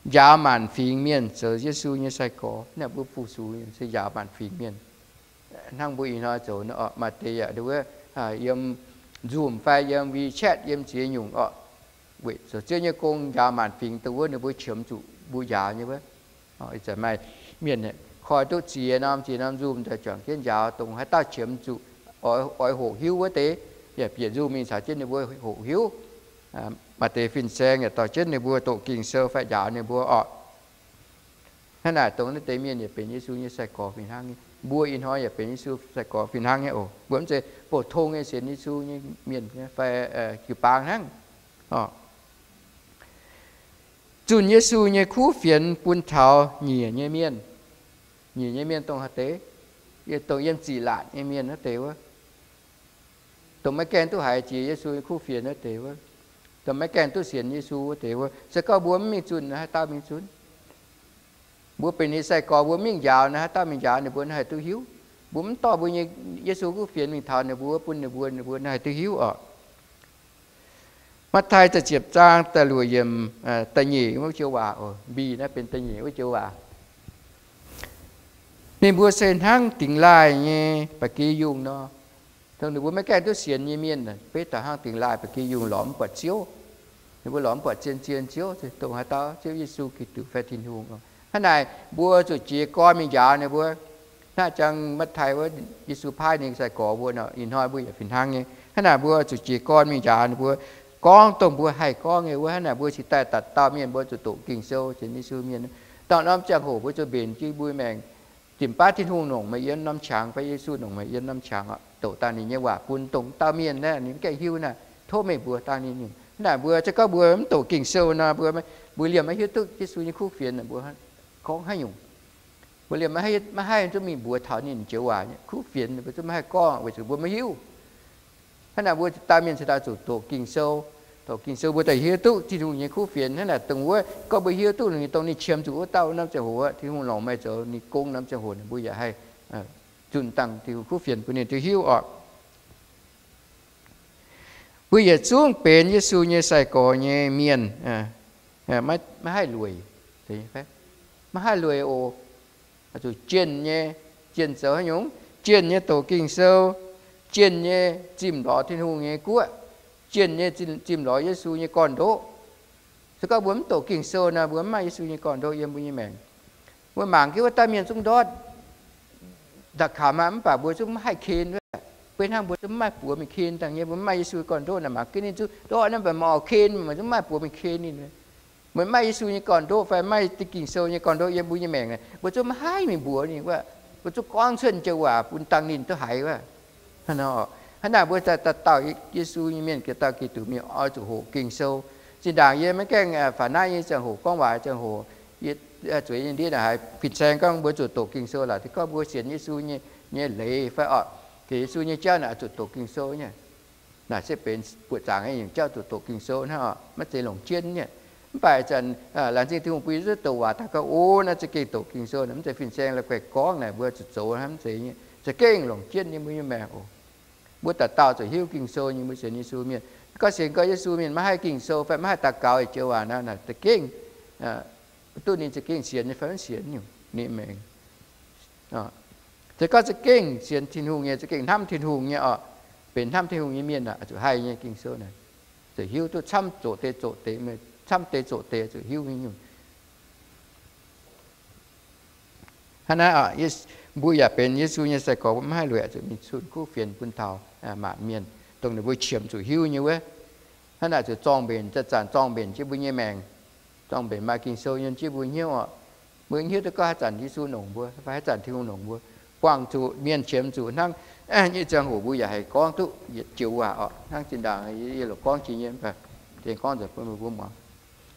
njaaux maanc fingx mienh zoux Yesu nyei sai-gorx. Naaiv mbuo fu-sux se njaaux maanc fingx mienh. Hnangv mbuo ih hnoi zoux maaih deix yaac wuov, yiem Zoom fai yiem WeChat, yiem ziex nyungc oc, weic zoux Ziouv nyei gong njaaux maanc fingx, dongh wuov ninh mbuo qiemx zuqc mbuo njaaux nyei wuov. Ih zanc maaih mienh koi duqv ziex norm, ziex norm Zoom daaih juangc jienv njaaux, dongh haaix dauh qiemx zuqc oix hoqc hiuv wuov deix, yaac bieqc Zoom mingh caux jienv ninh mbuo hoqc hiuv. Maaih deix fin-saeng yaac dorh jienv ninh mbuo doqc Ging-Sou fai njaaux ninh mbuo oc. Hnangv naaic dongh naaiv deix mienh yaac benx Yesu nyei sai-gorx fih hnangv nyei. Mbuo ih hnoi yaac benx Yesu sai-gorx fih hnangv nyei oc. Mbuo mv zeiz bouc tong nyei sienx Yesu nyei mienh fai jiu-baang hnangv. Zunh Yesu nyei kuv fienx bun taux nyiec nyei mienh. Nyiec nyei mienh dongh haaix deix? Dongh yiem ziqc laatc nyei mienh wuov deix wuov. Dongh maiv gaengh duqv haiz jiex Yesu nyei kuv fienx wuov deix wuov. Dongh maiv gaengh duqv sienx Yesu wuov deix wuov. Se gorngv mbuo mv mingh zunh, naaiv haaix dauh mingh zunh? Mbuo benx ninh sai-gorx, mbuo mv mingh njaaux, naaiv haaix dauh mingh njaaux? Ninh mbuo naaiv haih duqv hiuv. Mbuo mv dorh mbuo nyei Yesu kuv fienx mingh taux ninh mbuo, bun ninh mbuo, ninh mbuo naaiv haih duqv hiuv oc. Matv^taai da'ziepc zaang da'luoqc yiemc, da'nyeic wuov joux waac, mbi naaiv benx da'nyeic wuov joux waac. Ninh mbuo se hnangv dingx laaih nyei ba'gi yungh nor. Dongh ninh mbuo maiv gaengh duqv sienx nyei mienh, beiv daaih hnangv dingx laaih ba'gi yungh lorz mv buatc Ziouv. Ninh mbuo lorz mv buatc zien-zien Ziouv, dongh haaix dauh, Ziouv Yesu Giduc fai Tin-Hungh. Hnangv naaic mbuo zuqc jiez gorn mingh njaaux ninh mbuo. Hnangv jangx Matv^taai wuov, Yesu paaiv ninh sai-gorx mbuo nor, ih hnoi mbuo yaac fih hnangv nyei. Hnangv naaic mbuo zuqc jiez gorn mingh njaaux ninh mbuo, gorngv dongh mbuo haih gorngv nyei wuov. Hnangv naaic mbuo cingx daaih dauh dauh mienh mbuo zuqc doqc Ging-Sou, sienx Yesu mienh. Dorh norm ziangh hoc mbuo zuqc mbenc jienv mbuo maengc, jiemx baav Tin-Hungh longc meih yiem norm qangx fai Yesu longc meih yiem norm qangx oc, doqc dangh ninh nyei waac bun dongh dauh mienh naaiv ninh mv gaengh hiuv naaic, tov meih mbuox dangh ninh. Hnangv naaic mbuo se gorngv mbuo mv doqc Ging-Sou nor, mbuo, mbuo liemh maiv hiuv duqv Yesu nyei kuv fienx mbuo gorngv haaix nyungc. Mbuo liemh maiv haih zungv mingh mbuox taux ninh joux waac, kuv fienx mbuo zungv maiv haih gorngv weic zuqc mbuo maiv hiuv. Hnangv naaic mbuo dauh mienh cingx daaih zuqc doqc Ging-Sou. Doqc Ging-Sou mbuo daaih hiuv duqv Tin-Hungh nyei kuv fienx. Hnangv naaic dongh wuov, gorngv mbuo hiuv duqv ninh, dongh ninh qiemx zuqc wuov dauh norm ziangh hoc, Tin-Hungh longc meih zoux ninh gong norm ziangh hoc, ninh mbuo yaac haih zunh dangh Tin-Hungh kuv fienx bun ninh duqv hiuv oc. Mbuo yietc zungv benx Yesu nyei sai-gorx nyei mienh, maiv haih lueic, maiv haih lueic oc. Zuqc jienh nyei, jienh zoux haaix nyungc? Jienh nyei doqc Ging-Sou, jienh nyei zimh lorz Tin-Hungh nyei guoqv, jienh nyei zimh lorz Yesu nyei gorn-ndoqv. Se gorngv mbuo mv doqc Ging-Sou nor, mbuo mv maaih Yesu nyei gorn-ndoqv yiem mbuo nyei maengc. Mbuo mangc gaax wuov dauh mienh zungv ndortv ndau-kaux maah, mv baac mbuo zungv mv haih ken wuov. Beiv hnangv mbuo zungv mv maaih buoz mingh ken dangh nyei. Mbuo mv maaih Yesu gorn-ndoqv naaic, mangc gaax ninh zungv ndortv naaiv, mv baac mv oix ken, mbuo zungv mv maaih buoz mingh ken ninh. Mbuo mv maaih Yesu nyei gorn-ndoqv fai mv maaih Ging-Sou nyei gorn-ndoqv yiem mbuo nyei maengc naaic, mbuo zungv mv haih mingh mbuox ninh wuov. Mbuo zungv gorngv cuotv joux waac bun dangh ninh duqv haiz wuov. Hnangv naaic mbuo dauh dauh Yesu nyei mienh, dauh dauh Giduc mienh oix zuqc hoqc Ging-Sou, Zinh ndaangc yie maiv gaengh faaux naaiv nyei ziangh hoc, gorngv waac ziangh hoc, yie zueiz nyei ndiev naaic haiz fin-saeng gorngv mbuo zuqc doqc Ging-Sou laaix, gorngv mbuo sienx Yesu nyei, nyei leiz fai orqc, sienx Yesu nyei jauv naaic zuqc doqc Ging-Sou nyei. Naaic se benx buoqc zaangc nyei jauv, zuqc doqc Ging-Sou hnangv orqc, maiv zeiz longc jienv nyei. Mv baac ih zanc laengz zingh Tin-Hungh bun yie duqv douc waac daux gaux, o, naaiv za'gengh doqc Ging-Sou naaic, mv zeiz fin-saeng la'guaih gorngv naaic mbuo zuqc zoux hnangv, mv zeiz nyei. Za'gengh longc jienv nyei mbuo nyei maengc oc. Mbuo dauh dauh zuqc hiuv Ging-Sou nyei, mbuo sienx Yesu mienh. Gorngv sienx gorngv Yesu mienh maiv haih Ging-Sou fai maiv haih daux gaux yietc joux waac naaic, naaic za'gengh duqv ninh za'gengh sienx nyei fai maiv sienx nyungc, ninh maengc. Se gorngv za'gengh sienx Tin-Hungh nyei, za'gengh hnamv Tin-Hungh nyei orqc, benx hnamv Tin-Hungh nyei mienh aeqv, zuqc haih nyei Ging-Sou naaic, zuqc hiuv duqv camv zoqc deix zoqc deix, camv deix zoqc deix zuqc hiuv nyei nyungc. Hnangv naaiv, mbuo yaac benx Yesu nyei sai-gorx, mbuo maiv haih lueic zuqc mingh zunh kuv fienx bun taux maanc mienh, dongh ninh mbuo qiemx zuqc hiuv nyei wuov. Hnangv naaic zuqc zorng-mbenc, zanc-zanc zorng-mbenc jienv mbuo nyei maengc, zorng-mbenc maaih Ging-Sou yiem jienv mbuo hnyouv oc. Mbuo hiuv duqv gorngv haaix zanc Yesu longc mbuo fai haaix zanc Tin-Hungh longc mbuo. Buangh zuqc mienh qiemx zuqc hnangv nyei ziangh hoc mbuo yaac haih gorngv duqv yietc joux waac oc. Hnangv zinh ndaangc yie loc gorngv jiex nyei, mv baac tengx gorngv nzengc bun meih mbuo muangx.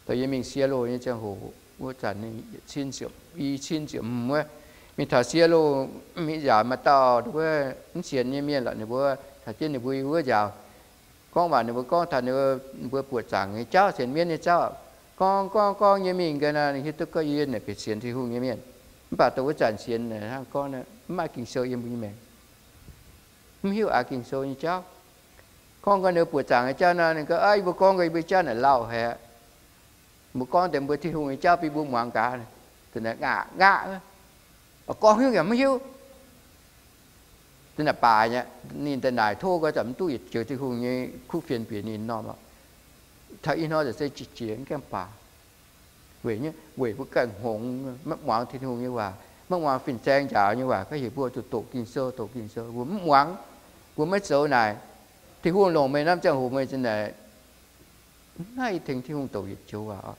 Dongh yie mingh Seattle nyei ziangh hoc, wuov zanc i cin ziepc hmz wuov, mingh taux Seattle, mingh nziaauc maaih dauh wuov mv sienx nyei mienh lorqc, ninh mbuo taux jienv ninh mbuo yiem wuov nziaauc, gorngv waac ninh mbuo gorngv taux ninh mbuo buoqc zaangc nyei jauv, sienx mienv nyei jauv. Gorngv gorngv gorngv nyei mingh ga'naaiv, ninh hiuv duqv gorngv yie naaic benx sienx Tin-Hungh nyei mienh. Mv baac dongh wuov zanc sienx naaic hnangv gorngv maiv maaih Ging-Sou yiem mbuo nyei maengc, mv hiuv aax Ging-Sou nyei jauv. Gorngv ga'naaiv buoqc zaangc nyei jauv nor, ninh gorngv, yie mbuo gorngv ga'naaiv yie mbuo jauv naaic lauh haic. Mbuo gorngv deix mbuo Tin-Hungh nyei jauv bun mbuo muangx gaax, ngaqv ngaqv, gorngv hiuv yaac maiv hiuv. Naaic baaix nyei, ninh daaih naaic tov ga'naaiv mv duqv yietc joux Tin-Hungh nyei kuv fienx bieqc ninh norm oc. Taux ih hnoi se jiex jiex mv gaengh baac. Weic, weic mbuo ganh hngongx, maiv muangx Tin-Hungh nyei waac, maiv muangx fin-saeng njaaux nyei waac, gorngv heuc mbuo zuqc doqc Ging-Sou, doqc Ging-Sou. Mbuo mv muangx, mbuo maiv zoux naaic. Tin-Hungh longc meih norm ziangh hoc meih za'naaic maiv haih tengx Tin-Hungh doqc yietc joux waac oc.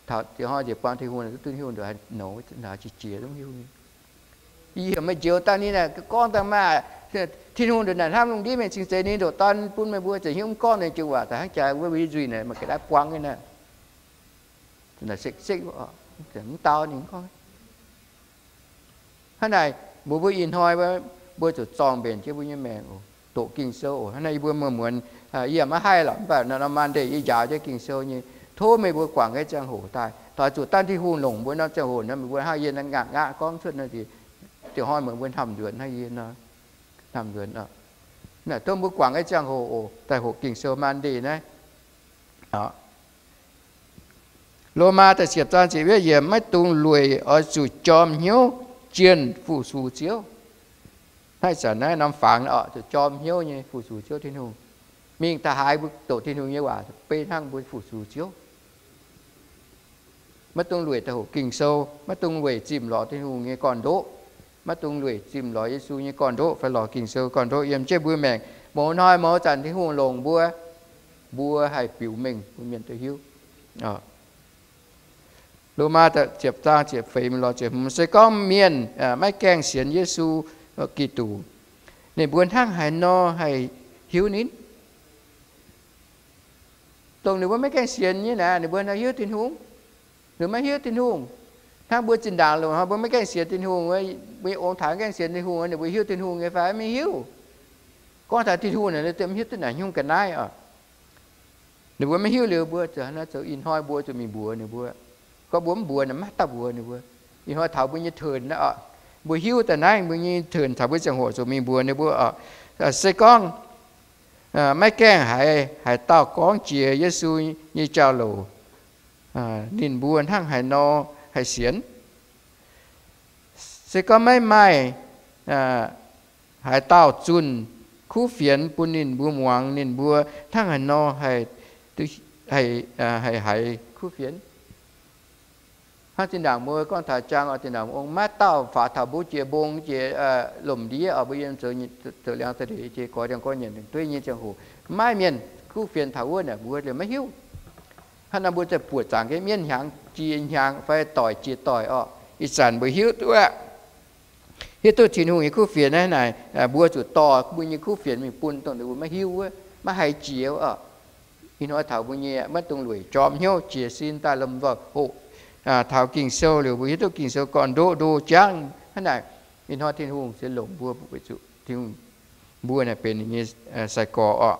Taux ih hnoi njiec buang Tin-Hungh, duqv Tin-Hungh ndoqc, jiex jiex zungv hiuv nyei. Yie heuc meih njoux dangh ninh naaic gorngv dangh maah, Tin-Hungh ndongc naaic hnamv lungh ndiev mingh cingx zeiz ninh ndoqc Dorn bun meih mbuo, ziouc hnyouv mv gorngv ninh joux waac, daaih hnangv jaax wuov mbuo nzuih naaic maaih ga'naaiv buangv nyei naaic. Sekv-sekv, mv dau ninh gorngv. Hnangv naaic, mbuo mbuo ih hnoi mbuo zuqc zorng-mbenc jienv mbuo nyei maengc oc, doqc Ging-Sou oc. Hnangv naaic yie mbuo muonz-muonz, yie maiv haih lorqc, mv baac norm Monday yie njaaux jienv Ging-Sou nyei, tov meih mbuo guangc nyei ziangh hoc daaih, taux zuqc dangh Tin-Hungh longc mbuo norm ziangh hoc nor, meih mbuo hnangv yie nor ngaqv ngaqv gorngv cuotv nor, diuh hnoi meih mbuo hnamv nzuonx hnangv yie nor, hnamv nzuonx. Naaic tov mbuo guangc nyei ziangh hoc oc, daaih hoqc Ging-Sou Monday naaiv. Lomaa da'ziepc zaang ziepc yietv yiemc, maiv dungx lueic oix zuqc jorm hnyouv jienh fu-sux Ziouv. Naaiv zanc naaiv norm fangx oc, zuqc jorm hnyouv nyei fu-sux Ziouv Tin-Hungh. Mingh taux haaix mbuo doqc Tin-Hungh nyei waac, beiv hnangv mbuo fu-sux Ziouv. Maiv dungx lueic daaih hoqc Ging-Sou, maiv dungx lueic zimh lorz Tin-Hungh nyei gorn-ndoqv, maiv dungx lueic zimh lorz Yesu nyei gorn-ndoqv fai lorz Ging-Sou gorn-ndoqv yiem jienv mbuo maengc. Mouz hnoi mouz zanc Tin-Hungh longc mbuo, mbuo haih biux mengh bun mienh duqv hiuv. Lomaa ziepc zaang ziepc feix lorz ziepc hmz, se gorngv mienh maiv gaengh sienx Yesu Giduc, ninh mbuo hnangv haaix nor haih hiuv ninh? Dongh ninh mbuo maiv gaengh sienx nyei naaic, ninh mbuo hnangv hiuv Tin-Hungh? Ninh maiv hiuv Tin-Hungh. Hnangv mbuo zinh ndaangc loz-hnoi mbuo maiv gaengh sienx Tin-Hungh, mbuo nyei ong-taaix maiv gaengh sienx Tin-Hungh, ninh mbuo hiuv Tin-Hungh nyei fai? Maiv hiuv. Gorngv taux Tin-Hungh naaic, ninh maiv hiuv duqv naaic nyungc ga'naaiv oc. Ninh mbuo maiv hiuv liuz mbuo zuqc hnangv naaiv zoux. Ih hnoi mbuo zuqc mingh mbuox ninh mbuo. Gorngv mbuo mv mbuox naaic, maiv dauh mbuox ninh mbuo. Ih hnoi taux mbuo nyei turn naaiv oc, mbuo hiuv daaih naaiv, mbuo nyei turn taux mbuo ziangh hoc zuqc mingh mbuox ninh mbuo oc. Se gorngv maiv gaengh haiz haaix dauh gorngv jiex Yesu nyei jauv-louc, ninh mbuo hnangv haaix nor haih sienx? Se gorngv maiv maaih haaix dauh zunh kuv fienx bun ninh mbuo muangx, ninh mbuo hnangv haaix nor haih, haih haiz kuv fienx? Hnangv zinh ndaangc mbuo gorngv taux jangx oc, zinh ndaangc mbuo ong maiv dauh faaux taux mbuo jiex mbong jiex lomc ndiev oc, mbuo yiem zoux, zoux liangx za'ndeic jiex gorx ndiangx gorx nyanc dueiv nyei ziangh hoc, maiv maaih mienh kuv fienx taux wuov naaic, mbuo liemh maiv hiuv. Hnangv naaiv mbuo za'gengh buoqc zaangc jienv mienv hnyangx jiex hnyangx fai doic jiex doic oc. Ih zanc mbuo hiuv duqv aqv. Hiuv duqv Tin-Hungh nyei kuv fienx naaiv naaic, mbuo zuqc dorh mbuo nyei kuv fienx mingh bun dongh ninh mbuo maiv hiuv wuov, maiv haih jiex oc. Ih hnoi taux mbuo nyei maiv dungx lueic jorm hnyouv, jiez sin daaih lomh nzoih hoqc taux Ging-Sou liuz, mbuo hiuv duqv Ging-Sou gorn-ndoqv ndo jangv. Hnangv naaic, ih hnoi Tin-Hungh se longc mbuo weic zuqc Tin-Hungh, mbuo naaic benx ninh nyei sai-gorx orqc.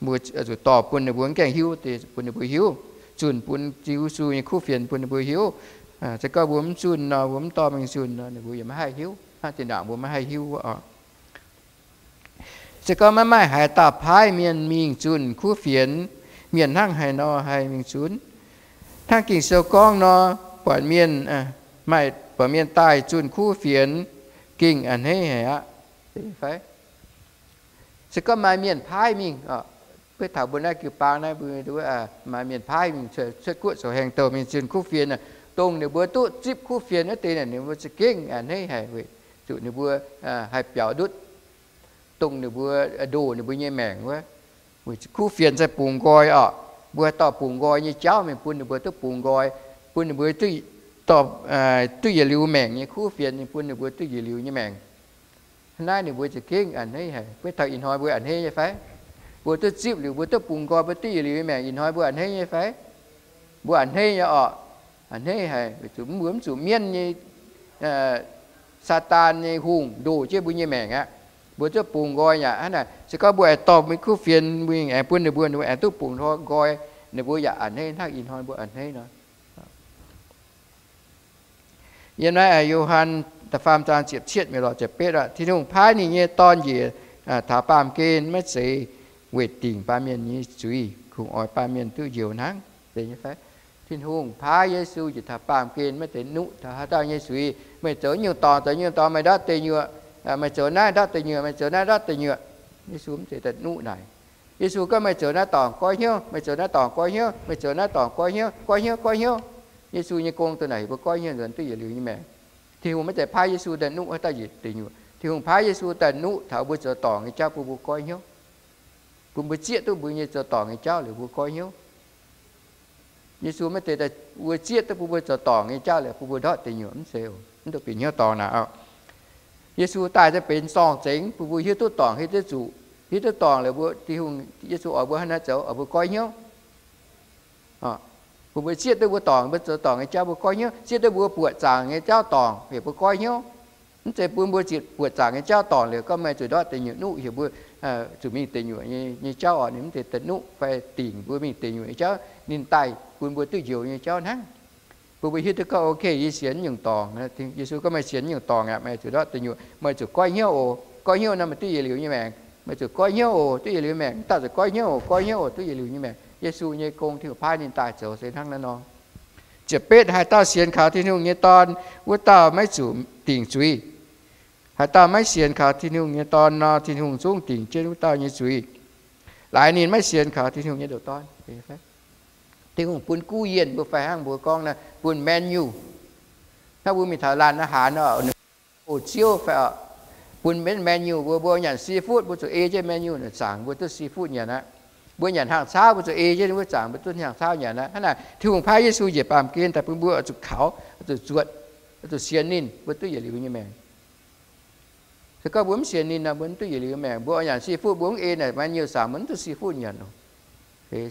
Mbuo zuqc dorh bun ninh mbuo, mv gaengh hiuv deix bun ninh mbuo hiuv. Zunh bun Ziouv Yesu nyei kuv fienx bun ninh mbuo hiuv. Se gorngv mbuo mv zunh nor, mbuo mv dorh mingh zunh nor, ninh mbuo yaac maiv haih hiuv. Hnangv zinh ndaangc mbuo maiv haih hiuv orqc. Se gorngv maiv maaih haaix dauh paaiv mienh mingh zunh kuv fienx, mienh hnangv haaix nor haih mingh zunh? Hnangv Ging-Sou gorngv nor, buatc mienh, maaih buatc mienh daaih zunh kuv fienx, gengh a'hneiv haic aqv. Se gorngv maaih mienh paaiv mingh, beiv taux mbuo naaiv jiu-baang naaiv, maaih mienh paaiv mingh cuotv guoqv zoux haengh douh mingh zunh kuv fienx, dongh ninh mbuo duqv zipv kuv fienx wuov deix naaic, ninh mbuo za'gengh a'hneiv haic weic zuqc ninh mbuo haih biaux ndutv, dongh ninh mbuo ndoh ninh mbuo nyei maengc wuov. Kuv fienx se bungx nqoi orqc. Mbuo haih dorh bungx nqoi nyei jauv mingh bun ninh mbuo duqv bungx nqoi, bun ninh mbuo duqv yietc liuz maengc nyei kuv fienx, ninh bun ninh mbuo duqv yietc liuz nyei maengc. Hnangv naaiv ninh mbuo za'gengh a'hneiv haic. Beiv taux ih hnoi mbuo a'hneiv nyei fai? Mbuo duqv zipv liuz, mbuo duqv bungx nqoi, mbuo duqv yietc liuz nyei maengc, ih hnoi mbuo a'hneiv nyei fai? Mbuo a'hneiv nyei orqc. A'hneiv haic, weic zuqc mbuo mv zuqc mienv nyei, Saadaan nyei hungh ndoh jienv mbuo nyei maengc aqv. Mbuo duqv bungx nqoi aqv. Hnangv naaic, se gorngv mbuo aengx dorh mbuo nyei kuv fienx mingh aengx bun ninh mbuo, ninh mbuo aengx duqv bungx nqoi, ninh mbuo yaac a'hneiv hnangv ih hnoi mbuo a'hneiv nor. Yiem naaiv Yo^han da'faam zaang ziepc cietv mingh lorz ziepc betv aqv, Tin-Hungh paaiv ninh nyei Dorn njiec taux baamh gen maiv zeiz weic dingc baamh mienh nyei zuiz, kungx oix baamh mienh duqv njoux hnangv. Tin-Hungh paaiv Yesu njiec taux baamh gen maiv zeiz nuqv taux haaix dauh nyei zuiz. Meih zoux nyungc dorngc, zoux nyungc dorngc, meih ndortv deic nyuoqc. Meih zoux naaiv ndortv deic nyuoqc, meih zoux naaiv ndortv deic nyuoqc. Yesu mv zeiz daaih nuqv naaic. Yesu gorngv, meih zoux naaiv dorngc goiv hnyouv, meih zoux naaiv dorngc goiv hnyouv, meih zoux naaiv dorngc goiv hnyouv, goiv hnyouv, goiv hnyouv. Yesu nyei gong dongh naaic, yie mbuo goiv hnyouv nzuonx duqv yietc liuz nyei maengc. Tin-Hungh maiv zeiz paaiv Yesu daaih nuqv haaix dauh yietc deic nyuoqc. Tin-Hungh paaiv Yesu daaih nuqv taux mbuo zoux dorngc nyei jauv bun mbuo goiv hnyouv, bun mbuo zieqv duqv mbuo nyei zoux dorngc nyei jauv liuz mbuo goiv hnyouv. Yesu maiv zeiz daaih mbuo zieqv duqv bun mbuo zoux dorngc nyei jauv liuz bun mbuo ndortv deic nyuoqc, mv zeiz oc. Mv dungx bieqc hnyouv dorngx naaic oc. Yesu daaih se benx zorng-zengx bun mbuo hiuv duqv dorngc, hiuv duqv zuqc, hiuv duqv dorngc liuz mbuo Tin-Hungh, Yesu oix mbuo hnangv naaiv zoux, oix mbuo goiv hnyouv. Bun mbuo zieqv duqv mbuo dorngc, mbuo zoux dorngc nyei jauv mbuo goiv hnyouv, zieqv duqv mbuo buoqc zaangc nyei jauv dorngc heuc mbuo goiv hnyouv. Mv zeiz bun mbuo ziepc buoqc zaangc nyei jauv dorngc liuz gorngv meih zuqc ndortv deic nyuoqc nuqv heuc mbuo zuqc mingh deic nyuoqc nyei jauv oc. Ninh mv zeiz daaih nuqv fai dingc mbuo mingh deic nyuoqc nyei jauv. Ninh daaih bun mbuo duqv njoux nyei jauv hnangv. Bun mbuo hiuv duqv gorngv, ok, yie sienx nyungc dorngc. Yesu gorngv, meih sienx nyungc dorngc aqv, meih zuqc ndortv deic nyuoqc, meih zuqc goiv hnyouv oc. Goiv hnyouv nor meih duqv yietc liuz nyei maengc. Meih zuqc goiv hnyouv oc, duqv yietc liuz maengc. Mv dauh zuqc goiv hnyouv oc, goiv hnyouv oc, duqv yietc liuz nyei maengc. Yesu nyei gong Tin-Hungh paaiv ninh daaih zoux se hnangv naaiv nor. Ziepc betv, haaix dauh sienx kaux Tin-Hungh nyei Dorn, wuov dauh maiv zuqc dingc zuiz. Haaix dauh maiv sienx kaux Tin-Hungh nyei Dorn nor, Tin-Hungh zungv dingc jienv wuov dauh nyei zuiz, laaix ninh maiv sienx kaux Tin-Hungh nyei ndoqc Dorn. Tin-Hungh bun guv yienh mbuo fai hnangv mbuo gorngv naaiv, bun menu. Hnangv mbuo mingh taux laanh aqv, haaix nor, o, ziouv fai oc, bun menu mbuo, mbuo nyanc seafood, mbuo zuqc ei jienv menu naaic zaangc mbuo duqv seafood nyanc aqv. Mbuo nyanc hnaangx caauv, mbuo zuqc ei jienv wuov zaangc mbuo duqv hnaangx caauv nyanc aqv. Hnangv naaic, Tin-Hungh paaiv Yesu njiec baamh gen daaih bun mbuo oix zuqc kaux, oix zuqc zuotc, oix zuqc sienx ninh, mbuo duqv yietc liuz nyei maengc. Se gorngv mbuo mv sienx ninh nor, mbuo mv duqv yietc liuz nyei maengc. Mbuo oix nyanc seafood, mbuo mv ei naaic menu zaangc, mbuo mv duqv seafood nyanc oc. Heh,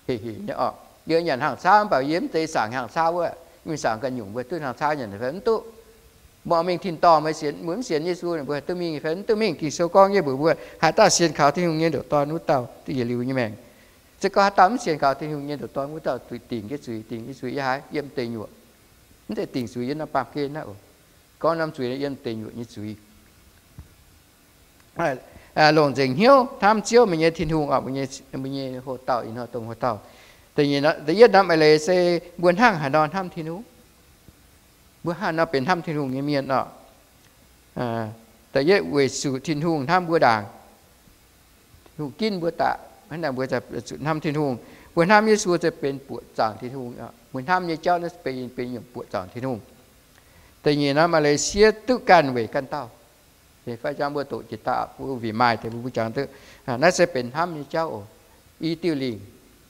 heh nyei oc. Yie nyanc hnaangx caauv mv baac yie mv zeiz zaangc hnaangx caauv wuov, mingh zaangc ganh nyungc mbuo duqv hnaangx caauv nyanc fai mv duqv? Mbuo mingh tin-dorngh, mbuo mv sienx Yesu, mbuo duqv mingh fai mv duqv mingh? Ging-Sou gorngv nyei mbuox mbuo, haaix dauh sienx kaux Tin-Hungh nyei ndoqc Dorn wuov dauh duqv yietc liuz nyei maengc. Se gorngv haaix dauh mv sienx kaux Tin-Hungh nyei ndoqc Dorn wuov dauh zuqc dingc jienv zuiz, dingc jienv zuiz yiem haaix? Yiem deic nyuoqc. Mv zeiz dingc zuiz yiem norm baamh gen naaiv oc. Gorngv norm zuiz yiem deic nyuoqc nyei zuiz. Longc nzengc hnyouv hnamv Ziouv, meih nyei Tin-Hungh oc. Mbuo nyei hoc-dauh, ih hnoi dongh hoc-dauh, da'yietv norm eix leiz se mbuo hnangv haaix nor hnamv Tin-Hungh. Mbuo hnangv haaix nor benx hnamv Tin-Hungh nyei mienh oc. Da'yietv, weic zuqc Tin-Hungh hnamv mbuo ndaangc. Tin-Hungh ginv mbuo daaih, hnangv naaic mbuo zuqc hnamv Tin-Hungh. Mbuo hnamv Yesu se benx buoqc zaangc Tin-Hungh. Mbuo hnamv nyei jauv naaiv benx, benx nyungc buoqc zaangc Tin-Hungh. Da'nyeic norm eix leiz, siev duqv ganh weic ganh dauh. Fai jangx mbuo doqc jiex daaih, mbuo winh maaih deix mbuo jangx duqv. Naaiv se benx hnamv nyei jauv oc. I diuh lingc,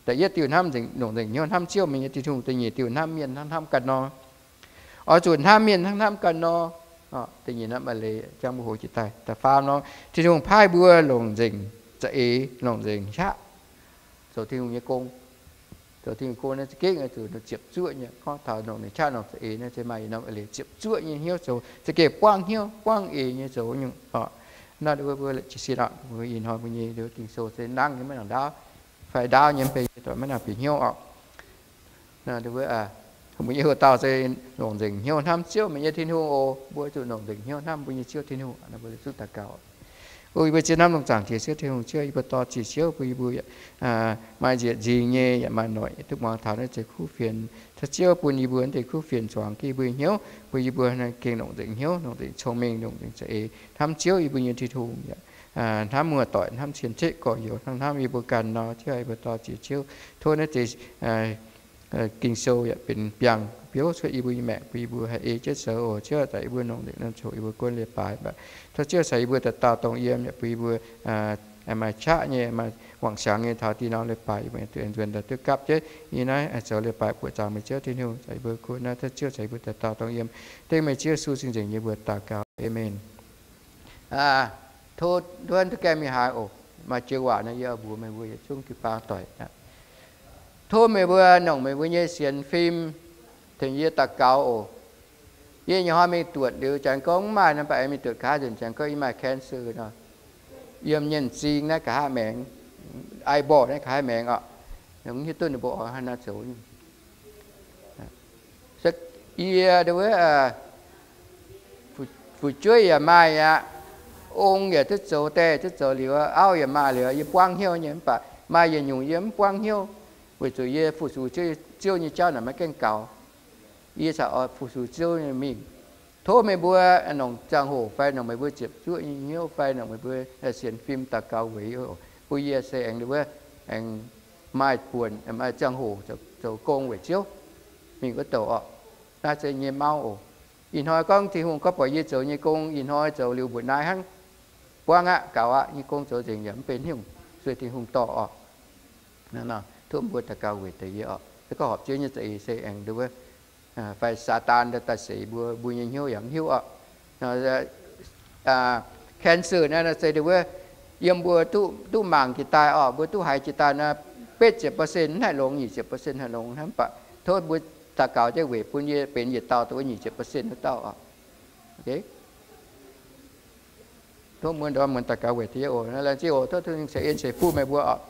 da'yietv diuh hnamv nzengc, longc nzengc hnyouv hnamv Ziouv, meih nyei Tin-Hungh. Da'nyeic diuh hnamv mienh hnangv hnamv ganh nor. Oix zuqc hnamv mienh hnangv hnamv ganh nor. Da'nyeic norm eix leiz jangx mbuo hoqc jiex daaih. Da'faam norm, Tin-Hungh paaiv mbuo longc nzengc za'eix, longc nzengc qaqv zoux Tin-Hungh nyei gong. Zoux Tin-Hungh gong naaiv za'gengh zuqc ziepc zuoqv nyei. Gorngv taux longc nzengc qaqv, longc za'eix naaiv se maaih yietc norm eix leiz ziepc zuoqv nyei hnyouv zoux, za'gengh buangv hnyouv buangv eix nyei zoux nyungc oc. Naaiv mbuo jiez sin oc, ih hnoi mbuo nyei Ging-Sou se nangv nyei maiv nangc ndaauv, fai ndaauv nyei mv bei nyei doic maiv nangc bieqc hnyouv oc. Mbuo nyei hoc-dauh se longc nzengc hnyouv hnamv Ziouv, meih nyei Tin-Hungh oc. Mbuo zuqc longc nzengc hnyouv hnamv mbuo nyei Ziouv Tin-Hungh. Mbuo zuqc daux gaux. O yie mbuo Ziouv, hnamv longx zaangc Diex, Ziouv Tin-Hungh, Ziouv, yie mbuo dor-ziec Ziouv bun yie mbuo maaih nzieqc nzingx nyei yaac maaih noic duqv muangx taux naaiv deix kuv fienx. Tov Ziouv bun yie mbuo naaiv deix kuv fienx zuangx jienv yie mbuo hnyouv, bun yie mbuo gengh longc nzengc hnyouv, longc nzengc cong-mengh, longc nzengc za'eix hnamv Ziouv yie mbuo nyei Tin-Hungh, hnamv muoz-doic, hnamv cien-ceqv gorx-youz, hnangv hnamv yie mbuo ganh nor. Ziouv, yie mbuo dor-ziec Ziouv, tov naaiv deix Ging-Sou yaac benx biangh biouv cuotv yie mbuo nyei maengc, bun yie mbuo haih ei jienv zoux oc. Ziouv, daaih yie mbuo longc nzengc norm coc yie mbuo guon leiz-baaix, tov Ziouv caux yie mbuo daaih dauh dongh yiem, yaac bun yie mbuo maaih qaqv nyei, maaih wangc siangx nyei taux diuh norm leiz-baaix yie mbuo aengx nzuonx daaih duqv gapv jienv yiem naaiv zoux leiz-baaix buoqc zaangc meih Ziouv Tin-Hungh. Caux yie mbuo guon naaiv, tov Ziouv caux yie mbuo daaih dauh dongh yiem. Dengv meih Ziouv Yesu cing-nzengc nyei mbuox daux gaux, aamen. Tov nduov duqv gaengh mingh haaix oc. Maaih joux waac nor yie mbuox meih mbuo yietc zungv jiu-baang doic. Tov meih mbuo longc meih mbuo nyei sienx fim tengx yie daux gaux oc. Yie nyei hnoi mingh duotc liuz, janx gorngv mv maaih nor, mv baac aengx mingh duotc nqa'haav nzunc, janx gorngv yie maaih cancer nor, yiem nyei m'zing naaiv nqa'haav maengx, eyeball naaiv nqa'haav maengx oc. Mv hiuv duqv ninh mbuo oix haaix nor zoux. Yie wuov fu'jueiv yaac maaih aqv, ong yaac duqv zoux, die duqv zoux liuz, auv yaac maaih liuz, yie buangv hnyouv nyei. Mv baac maaih yietc nyungc yie mv buangv hnyouv, weic zuqc yie fu-sux Ziouv nyei jauv naaic maiv gaengh gaux. Yie caux oix fu-sux Ziouv nyei mingh. Tov meih mbuo longc ziangh hoc fai longc meih mbuo ziepc zuoqv nyei hnyouv fai longc meih mbuo sienx fim daux gaux weic, bun yie se aengx wuov, aengx maaih buonc, maaih ziangh hoc zoux gong weic Ziouv mingh wuov douc oc. Naaiv se nyei mauv oc. Ih hnoi gorngv Tin-Hungh gorngv buatc yie zoux nyei gong ih hnoi zoux liuz mbuoqc naaiv hnangv, buangv aqv, gaux aqv, nyei gong zoux nzengc yaac mv benx hnyouv sueih Tin-Hungh dorh oc. Tov mbuo daux gaux weic deix yie oc. Se gorngv horpc Ziouv nyei za'eix se aengx wuov, fai Saadaan daaih seix mbuo, mbuo nyei hnyouv yaac mv hiuv oc. Cancer naaiv se wuov, yiem mbuo duqv mangc jiex daaih oc, mbuo duqv haiz jiex daaih nor, betv ziepc percent mv haih longx, nyic ziepc percent haih longx hnangv. Mv baac tov mbuo daux gaux jienv weic bun yie benx yietc dauh dongh wuov nyic ziepc percent wuov dauh oc. Tov mbuo ndorm muonz daux gaux weic deix yie oc. Laengz zingh oc. Tov Tin-Hungh ceix en ceix fuqv meih mbuo oc.